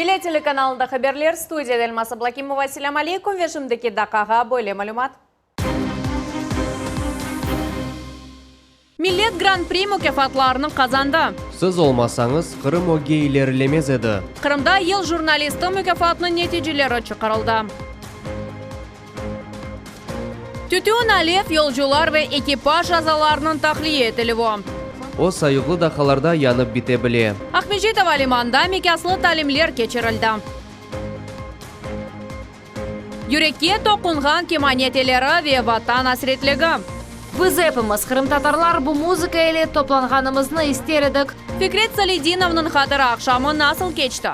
Millet telekanalında haberler, studiyada Elmaz Ablakimova. Selâm aleykum ve şimdiki daqqağa böyle malümat. Millet Gran-pri mukâfatlarını qazandı. Siz olmasañız, Qırım ögge ilerilemez edi. Qırımda Yıl jurnalisti mukâfatınıñ neticeleri çıqarıldı. Tütün, alev, yolcular ve ekipaj azalarınıñ tahliye etilüvi. O, sayuvlı daqqalarda yanıp bite bile. Aqmescit avalimanında miqyaslı talimler keçirildi. Yürekke toqunğan kemane teleri ve Vatan asretligi. Biz epimiz, qırımtatarlar, bu muzıka ile toplanğanımıznı ister edik. Fikret Saledinovnıñ hatıra aqşamı nasıl keçti?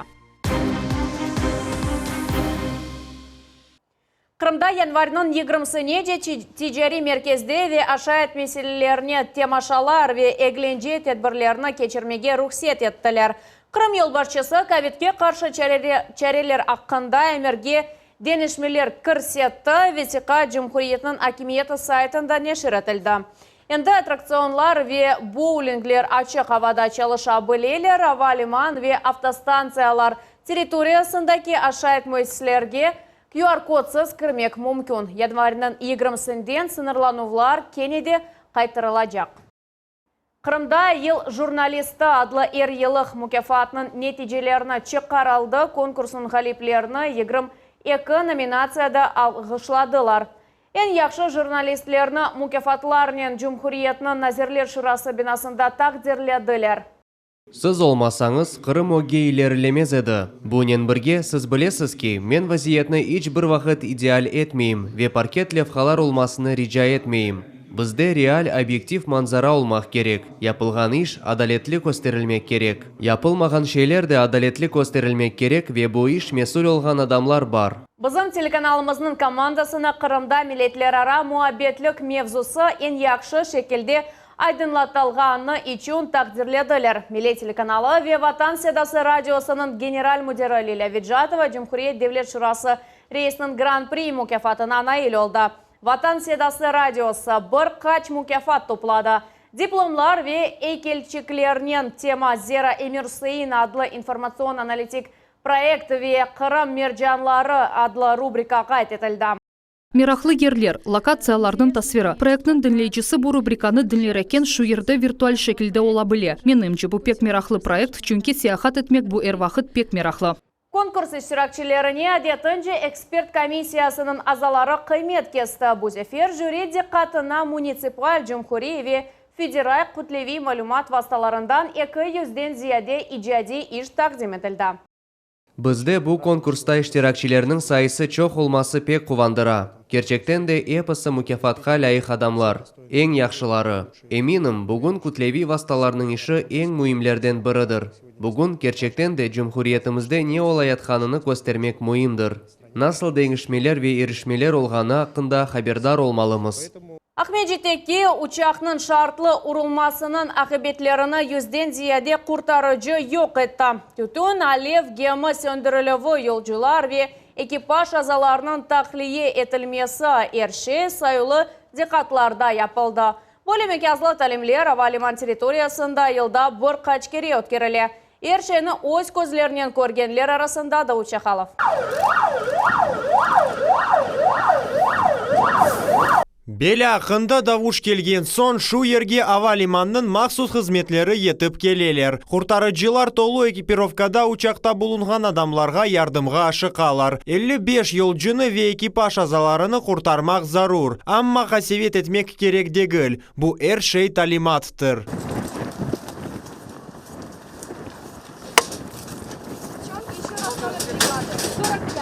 Qırımda yanvarniñ yigirmisinece ticariy merkezde ve aşayt meselelerine temaşalar ve eglence tedbirlerini keçirmege ruhset ettiler. Qırım yolbaşçısı kovidke qarşı çareler aqqında emirge deñişmeler kirsetti, vesiqa cumhuriyetniñ akimiyeti saytında neşir etildi. Endi attraktsionlar ve boulingler açıq avada çalışa bileler, ava liman ve avtostantsiyalar territoriyasındaki aşayt müessiselerge QR-kodsız kirmek mümkün. Yanvarniñ yigirmisinden sıñırlanuvlar kene de qaytarılacaq. Qırımda Yıl jurnalisti adlı er yıllıq mukâfatnıñ neticelerini çıqarıldı. Konkursnıñ ğaliplerini 22 nominatsiyada alğışladılar. Eñ yahşı jurnalistlerni mukâfatlarnen Cumhuriyetniñ Nazirler Şurası binasında taqdirlediler. Siz olmasañız, Qırım ögge ilerilemez edi. Bunen birge, siz bilesiz ki, men vaziyetni iç bir vaqıt ideal etmeyim ve parket levhalar olmasını rica etmeyim. Bizde real, obyektiv manzara olmaq kerek, yapılğan iş adaletli kösterilmek kerek. Yapılmağan şeyler de adaletli kösterilmek kerek ve bu iş mesül olğan adamlar bar. Bizim telekanalımıznıñ komandasını Qırımda milletlerara muabbetlik mevzusı eñ yahşı şekilde aydınlatılğanı içün taqdirlediler. Millet telekanalı ve Vatan sedası radiosınıñ general müdiri Lilâ Vecatova Cumhuriyet Devlet Şurası reisiniñ Gran-pri mukâfatına nail oldı. Vatan sedası radiosı bir qaç mukâfat topladı. Diplomlar ve eykelçiklernen tema Zera Emirüsein adlı informatsion-analitik proyekt ve Qırım mercanları adlı rubrika qayd etildi. Meraqlı yerler, lokatsiyalarnıñ tasviri. Proyektniñ diñleyicisi bu rubrikanı diñler eken, şu yerde virtual şekilde ola bile. Menimce, bu pek meraqlı proyekt, çünki seyahat etmek bu er vaqıt pek meraqlı. Konkurs iştirakçilerine adetince ekspert komissiyasınıñ azaları qıymet kesti. Bu sefer jüri diqqatına munitsipal, cumhuriy ve federal kütleviy malümat vastalarından eki yüzden ziyade icadiy iş taqdim etildi. Bizde bu konkursta iştirakçilerniñ sayısı çoq olması pek quvandıra. Kerçekten de episi mukâfatqa lâyıq adamlar. Eñ yahşıları. Eminim, bugün kütleviy vastalarnıñ işi eñ müimlerden biridir. Bugün, kerçekten de, cumhuriyetimizde ne olayatqanını köstermek müimdir. Nasıl deñişmeler ve irişmeler olğanı aqqında haberdar olmalımız. Aqmescitteki uçaqnıñ şartlı urulmasınıñ aqibetlerini yüzden ziyade qurtarıcı yoq etti. Tütün, alev, gemi söndürilüvi, yolcular ve ekipaj azalarınıñ tahliye etilmesi, er şey sayılı diqqatlarda yapıldı. Böyle miqyaslı talimler ava liman territoriyasında yılda bir qaç kere ötkerile. Er şeyni öz közlerinen körgenler arasında Davut Şahalov. Belâ aqqında davuş kelgen soñ, şu yerge ava limannıñ mahsus hızmetleri yetip keleler. Qurtarıcılar tolu ekipirovkada uçaqta bulunğan adamlarğa yardımğa aşıqalar. 55 yolcunı ve ekipaj azalarını qurtarmaq zarur. Amma qasevet etmek kerek degil, bu er şey talimattır.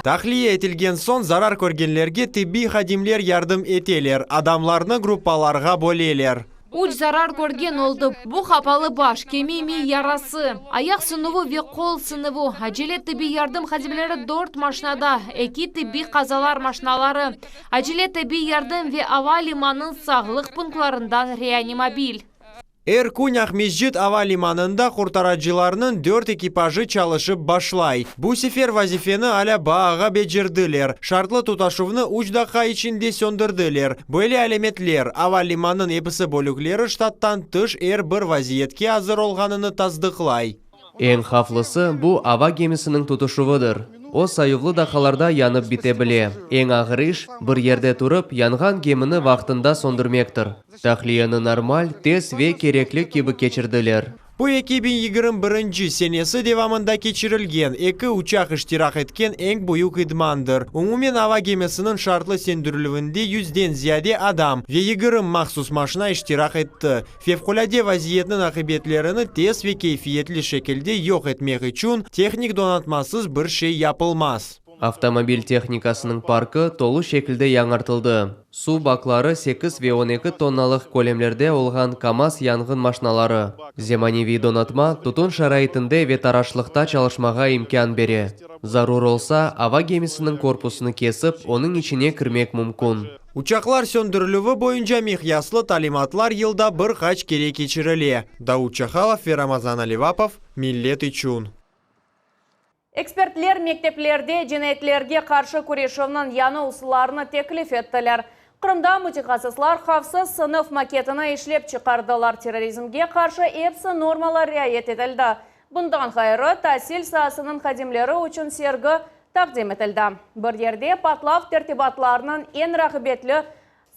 Tahliye etilgen soñ zarar körgenlerge tibbiy hadimler yardım eteler, adamlarnı gruppalarğa böleler. Üç zarar körgen oldı. Bu qapalı baş, kemi miy yarası, ayaq sınuvı ve qol sınuvı. Acele tibbiy yardım hadimleri dört maşinada, eki tibbiy qazalar maşinaları, acele tibbiy yardım ve ava limanınıñ sağlıq punktlarından reanimobil. Er kün Aqmescit ava limanında qurtaracılarnıñ dört ekipajı çalışıp başlay. Bu sefer vazifeni alâ baağa becerdiler, şartlı tutaşuvnı üç daqqa içinde söndürdiler. Böyle alâmetler, ava limannıñ episi bölükleri ştattan tış er bir vaziyetke azır olğanını tasdıqlay. Eñ havflısı, bu ava gemisiniñ tutuşuvıdır. O, sayuvlı daqqalarda yanıp bite bile. Eñ ağır iş, bir yerde turıp, yanğan gemini vaqtında söndürmektir. Tahliyeni normal, tez ve kerekli kibi keçirdiler. Bu 2021 senesi devamında keçirilgen, eki uçaq iştirak etken eñ büyük idmandır. Umumen ava gemisiniñ şartlı söndürilüvinde yüzden ziyade adam ve 20 mahsus maşina iştirak etti. Fevqulâde vaziyetniñ aqibetlerini tez ve keyfiyetli şekilde yoq etmek içün tehnik donatmasız bir şey yapılmaz. Avtomobil tehnikasınıñ parkı tolu şekilde yañartıldı. Suv bakları sekiz ve on eki tonnalıq kölemlerde olğan KAMAZ yanğın maşinaları. Zemaneviy donatma tutun şaraitinde ve taraşlıqta çalışmağa imkân bere. Zarur olsa, ava gemisiniñ korpusını kesip, onıñ içine kirmek mümkün. Uçaqlar söndürilüvi boyunca miqyaslı talimatlar yılda bir qaç kere keçirile. Davut Çahalov ve Ramazan Alivapov, Millet içün. Ekspertler mekteplerde cinayetlerge qarşı küreşüvniñ yañı usullarını teklif ettiler. Qırımda mütehassıslar havfsız sınıf maketini işlep çıqardılar. Terrorizmge qarşı epsi normalar riayet etildi. Bundan ğayrı, tasil saasınıñ hadimleri içün sergi taqdim etildi. Bir yerde patlav tertibatlarınıñ eñ rağbetli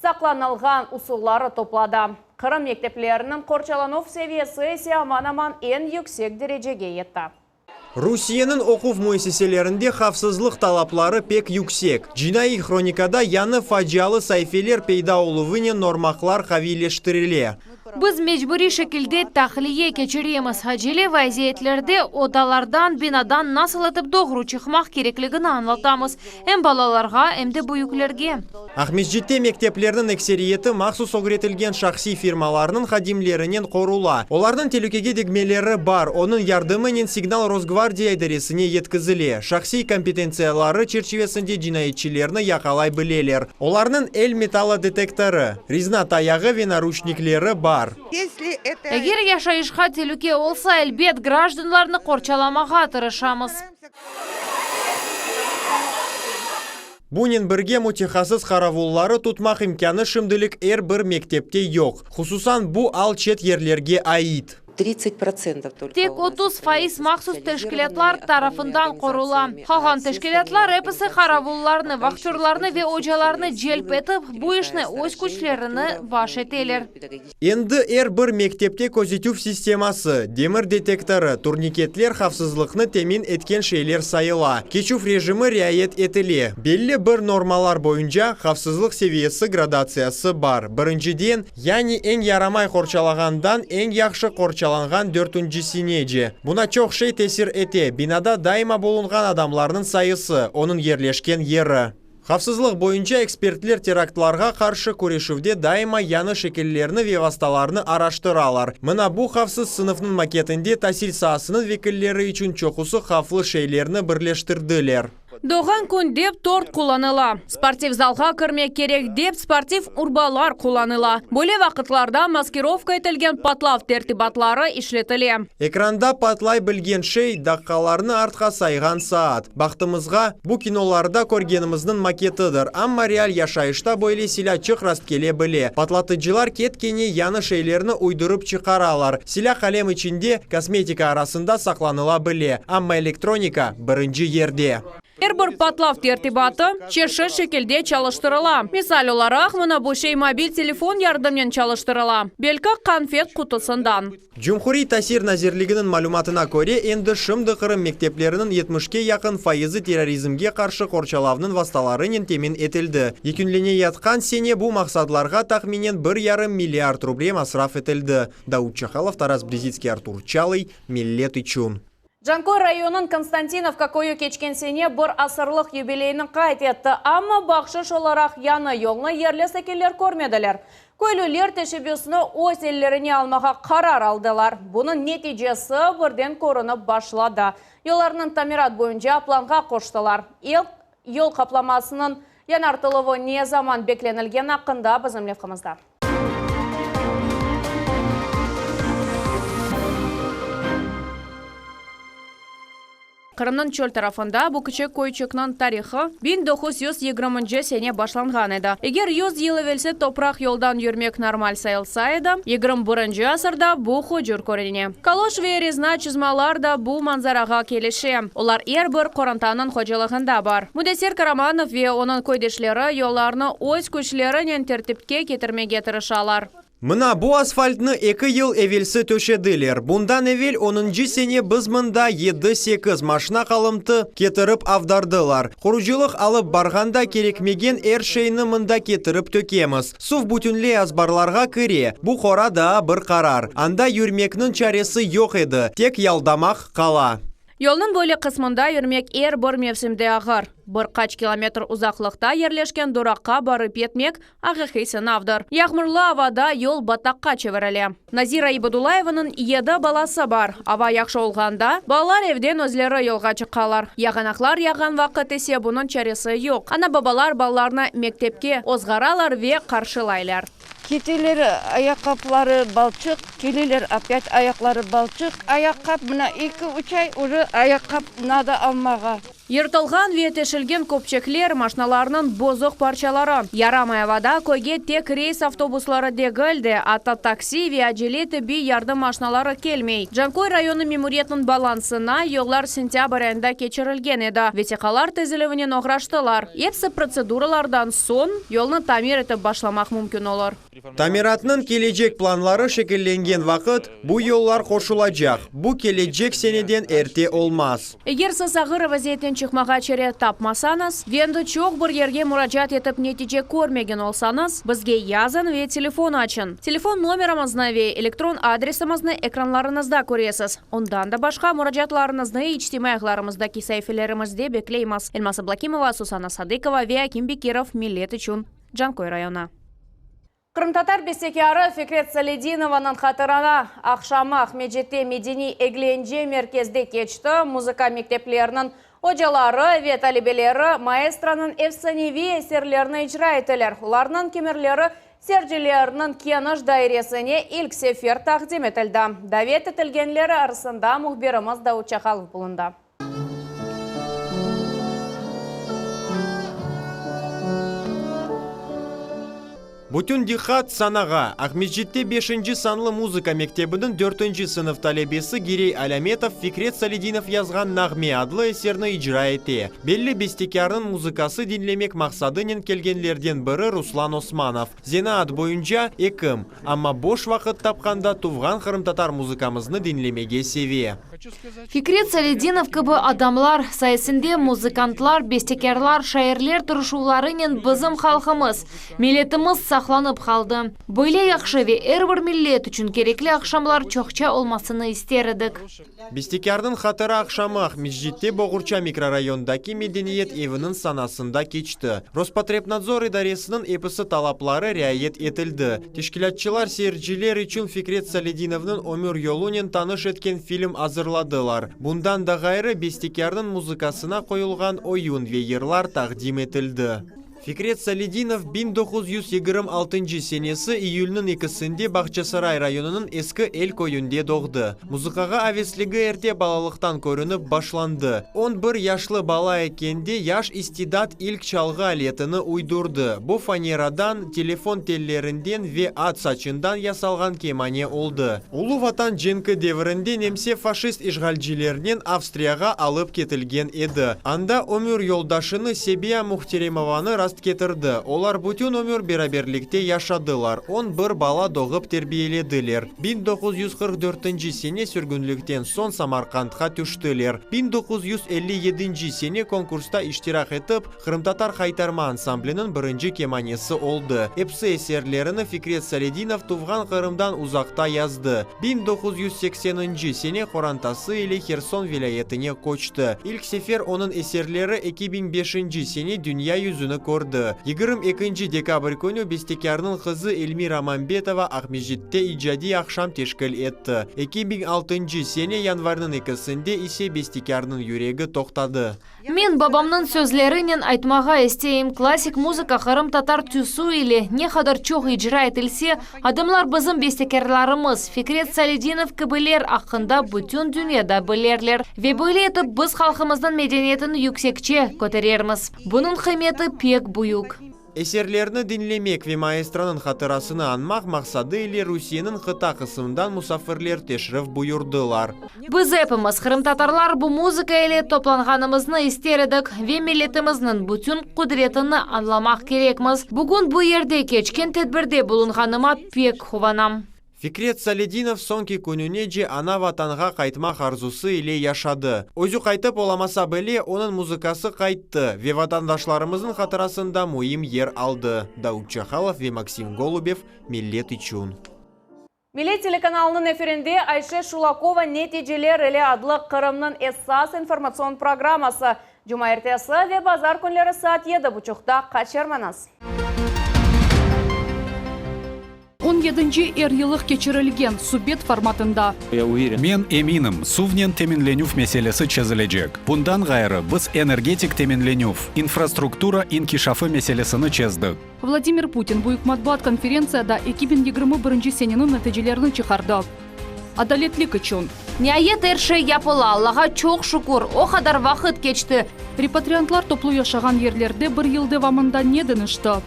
saqlanılğan usulları topladı. Qırım mektepleriniñ qorçalanuv seviyesi ise aman-aman eñ yüksek derecege yetti. Rusiyeniñ oquv müessiselerinde havfsızlıq talapları pek yüksek. Cinaiy hronikada yañı facialı saifeler peyda oluvınen normaqlar qaviyleştirile. Biz mecburiy şekilde tahliye keçiremiz. Acele vaziyetlerde odalardan, binadan nasıl etip doğru çıqmaq kerekligini añlatamız, em balalarğa, em de büyüklerge. Aqmescitte mekteplerniñ ekseriyeti mahsus ögretilgen şahsiy firmalarnıñ hadimlerinen qorula. Olarnıñ telükege degmeleri bar, onıñ yardımınen signal Rosgvardiya idaresine yetkizile. Şahsiy kompetentsiyaları çerçivesinde cinayetçilerni yaqalay bileler. Olarnıñ el metallodetektorı, rezina tayağı ve naruçnikleri bar. Eger yaşayışqa telüke olsa, elbet, grajdanlarnı qorçalamağa tırışamız. Bunen birge mütehassıs qaravulları tutmaq imkânı şimdilik er bir mektepte yoq. Hususan, bu al çet yerlerge ait. Tek 30% mahsus teşkilâtlar tarafından qorula. Qalğan teşkilâtlar episi qaravullarnı, vahtörlarnı ve ocalarnı celp etip, bu işni öz küçlerini baş eteler. Endi er bir mektepte közetüv sisteması, demir detektorı, turniketler havfsızlıqnı temin etken şeyler sayıla. Keçüv rejimi riayet etile. Belli bir normalar boyunca havfsızlıq seviyesi gradatsiyası bar, birinciden, yani eñ yaramay qorçalağandan eñ yahşı qorçalanğan dörtüncisinece. Buna çoq şey tesir ete, binada daima bulunğan adamlarnıñ sayısı, onıñ yerleşken yeri. Havfsızlıq boyunca ekspertler teraktlarğa qarşı küreşüvde daima yañı şekillerni ve vastalarnı araştıralar. Mına bu havfsız sınıfnıñ maketinde tasil saasınıñ vekilleri içün çoqusı havflı şeylerni birleştirdiler. Doğğan kün dep tort qullanıla. Sportiv zalğa kirmek kerek dep sportiv urbalar qullanıla. Böyle vaqıtlarda maskirovka etilgen patlav tertibatları işletile. Ekranda patlay bilgen şey, daqqalarnı artqa sayğan saat. Bahtımızğa, bu kinolarda körgenimizniñ maketidir, amma real yaşayışta böyle silâ çoq rastkele bile. Patlatıcılar ket-kene yañı şeylerni uydurıp çıqaralar. Silâ qalem içinde, kosmetika arasında saqlanıla bile, amma elektronika, birinci yerde. Er bir patlav tertibatı çeşit şekilde çalıştırıla. Misal olaraq, mına bu şey mobil telefon yardımnen çalıştırıla, belki qanfet qutusından. Cumhuriy tasil nazirliginiñ malümatına köre, endi şimdi Qırım mektepleriniñ yetmişke yaqın fayızı terrorizmge qarşı qorçalavnıñ vastalarınen temin etildi. Yekünleneyatqan sene bu maqsadlarğa tahminen bir yarım milliard ruble masraf etildi. Davut Çahalov, Taras Brizitskiy, Artur Çalıy, Millet içün. Canköy rayonınıñ Konstantinovka köyü keçken sene bir asırlıq yubileyini qayd etti, amma bahşış olaraq yañı yolnı yerli sakinler körmediler. Köylüler teşebbüsni öz ellerine almağa qarar aldılar. Bunıñ neticesi birden körünip başladı. Yollarnıñ tamirat boyunca planğa qoştılar. İlk yol qaplamasınıñ yañartıluvı ne zaman beklenilgeni aqqında bizim levhamızda. Qırımnıñ çöl tarafında bu kiçik köyçikniñ tarihı 1920-nci sene başlanğan edi. Eger 100 yıl evelsi topraq yoldan yürmek normal sayılsa edi, 21-nci asırda bu hucur körüne. Kaloş ve rezina çızmalar da bu manzarağa kelişe. Olar er bir qorantanıñ hocalığında bar. Müdessir Karamanov ve onıñ köydeşleri yollarnı öz küçlerinen tertipke ketirmege tırışalar. Mına bu asfaltnı eki yıl evelsi töşediler. Bundan evel onuncı sene biz mında yedi-sekiz maşna qalımtı ketirip avdardılar. Qurucılıq alıp barğanda kerekmegen er şeyni mında ketirip tökemiz. Suv bütünley azbarlarğa kire. Bu qora daa bir qarar. Anda yürmekniñ çaresi yoq edi, tek yaldamaq qala. Yolnıñ böyle qısmında yürmek er bir mevsimde ağır. Bir qaç kilometr uzaqlıqta yerleşken duraqqa barıp yetmek aqiqiy sınavdır. Yağmurlı avada yol bataqqa çevirile. Nazira İbadullayevanıñ yedi balası bar. Ava yahşı olğanda, balalar evden özleri yolğa çıqalar. Yağanaqlar yağğan vaqıt ise bunıñ çaresi yoq. Ana-babalar balalarnı mektepke ozğaralar ve qarşılaylar. Keteler ayaqqapları balçıq, keleler opyat ayaqları balçıq. Ayaqqap mına eki-üç ay uje ayaqqap nado almağa. Yırtılğan ve teşilgen köpçekler, maşnalarnıñ bozuq parçaları. Yaramay avada köyge tek reys avtobusları degil de, atta taksi ve acele tibbiy yardım maşnaları kelmey. Canköy rayonı memuriyetiniñ balansına yollar sentâbr ayında keçirilgen edi. Vesiqalar tizilüvinen oğraştılar. Episi protseduralardan soñ yolnı tamir etip başlamaq mümkün olur. Tamiratnıñ kelecek planları şekillengen vaqıt, bu yollar qoşulacaq. Bu kelecek seneden erte olmaz. Eger siz ağır vaziyetten çıqmağa çare tapmasañız ve endi çoq bir yerge muracaat etip netice körmegen olsañız, bizge yazıñ ve telefon açıñ. Telefon nomeramıznı ve elektron adresimizni ekranlarıñızda köresiz. Ondan da başqa muracaatlarıñıznı içtimaiy ağlarımızdaki saifelerimizde bekleymiz. Elmaz Ablâkimova, Susana Sadıkova ve Akim Bekirov, Millet içün, Canköy rayonı. Qırımtatar bestekârı Fikret Saledinovanıñ hatıra aqşamı Aqmescitte medeniy-eglence merkezde keçti. Muzıka mektepleriniñ ocaları ve talebeleri maestronıñ efsaneviy eserlerini icra ettiler. Olarnıñ kimerleri seyircilerniñ keniş dairesine ilk sefer taqdim etildi. Davet etilgenler arasında mühbirimiz Davut Çakalov bulundı. Bütün diqqat sanağa! Aqmescitte beşinci sanlı muzıka mektebiniñ dörtünci sınıf talebesi Girey Alâmetov Fikret Saledinov yazğan Nağme adlı eserni icra ete. Belli bestekârnıñ muzıkası diñlemek maqsadınen kelgenlerden biri Ruslan Osmanov. Zenaat boyunca ekim, amma boş vaqıt tapqanda tuvğan qırımtatar muzıkamıznı diñlemege seve. Fikret Saledinov kibi adamlar sayesinde muzıkantlar, bestekârlar, şairler tırışuvlarınen bizim halqımız, milletimiz saqlanıp qaldı. Böyle yahşı ve er bir millet içün kerekli aqşamlar çoqça olmasını ister edik. Bestekârnıñ hatıra aqşamı Aqmescitte Boğurça mikrorayondaki Medeniyet eviniñ sanasında keçti. Rospotrebnadzor idaresiniñ episi talapları riayet etildi. Teşkilâtçılar seyirciler içün Fikret Saledinovnıñ ömür yolunen tanış etken film azırladılar. Bundan da ğayrı, bestekârnıñ muzıkasına qoyulğan oyun ve yırlar taqdim etildi. Fikret Saledinov 1926 senesi iyülniñ ekisinde Bağçasaray rayonınıñ Eski El köyünde doğdı. Muzıkağa avesligi erte balalıqtan körünip başlandı. On bir yaşlı bala ekende yaş istidat ilk çalğı aletini uydurdı, bu faneradan, telefon tellerinden ve at saçından yasalğan kemane oldı. Ulu Vatan cenki devirinde nemse-faşist işğalcilernen Avstriyağa alıp ketilgen edi. Anda ömür yoldaşını Sebiya Muhteremovanı rastketirdi. Olar bütün ömür beraberlikte yaşadılar, on bir bala doğıp terbiyelediler. 1944 sene sürgünlikten soñ Samarqandqa tüştiler. 1957 sene konkursta iştirak etip, Qırımtatar Haytarma ansambliniñ birinci kemanesi oldı. Episi eserlerini Fikret Saledinov tuvğan Qırımdan uzaqta yazdı. 1980 sene qorantası ile Herson vilâyetine köçti. İlk sefer onıñ eserleri 2005 sene dünya yüzüni kördi. kördi. 22 dekabr künü bestekârnıñ qızı Elmira Mambetova Aqmescitte icadiy aqşam teşkil etti. 2006 sene yanvarniñ ekisinde ise bestekârnıñ yüregi toqtadı. Men babamnıñ sözlerinen aytmağa isteyim, klassik muzıka qırımtatar tüsü ile ne qadar çoq icra etilse, adamlar bizim bestekârlarımız, Fikret Saledinov kibiler aqqında bütün dünyada bilerler. Ve böyle etip biz halqımıznıñ medeniyetini yüksekçe köterermiz. Bunıñ qıymeti pek büyük. Eserlerni diñlemek ve maestronıñ hatırasını añmaq maqsadı ile Rusiyeniñ qıta qısımından musafirler teşrif buyurdılar. Biz epimiz, qırımtatarlar, bu muzıka ile toplanğanımıznı ister edik ve milletimizniñ bütün qudretini añlamaq kerekmiz. Bugün bu yerde keçken tedbirde bulunğanıma pek quvanam. Fikret Saledinov soñki kününece ana-Vatanğa qaytmaq arzusı ile yaşadı. Özü qaytıp olamasa bile, onıñ muzıkası qayttı ve vatandaşlarımıznıñ hatırasında müim yer aldı. Daud Çahalov ve Maksim Golubev, Millet içün. Millet telekanalınıñ efirinde Ayşe Şulakova Neticeler ile adlı Qırımnıñ esas informatsion programması cumaertesi ve bazar künleri saat yedi buçuqta qaçırmañız. On yedinci er yıllıq keçirilgen subet formatında. Men eminim, suvnen teminlenüv meselesi çezilecek. Bundan ğayrı, biz energetik teminlenüv, infrastruktura inkişafı meselesini çezdik. Vladimir Putin büyük matbuat konferentsiyada 2021 seneniñ neticelerini çıqardı. Adaletlik içün. Niayet er şey yapıla, Allağa çoq şükür, o qadar vaqıt keçti. Repatriantlar toplu yaşağan yerlerde bir yıl devamında ne deñişti?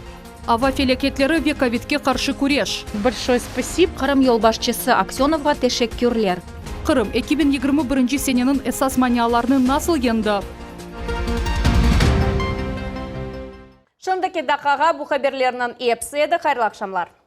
Ava felâketleri ve kovidke qarşı küreş. Bolşoye spasibo. Qırım yolbaşçısı Aksönovğa teşekkürler. Qırım 2021 seneniñ esas manialarını nasıl yeñdi? Şimdiki daqqağa bu haberlerniñ episi edi. Hayırlı aqşamlar!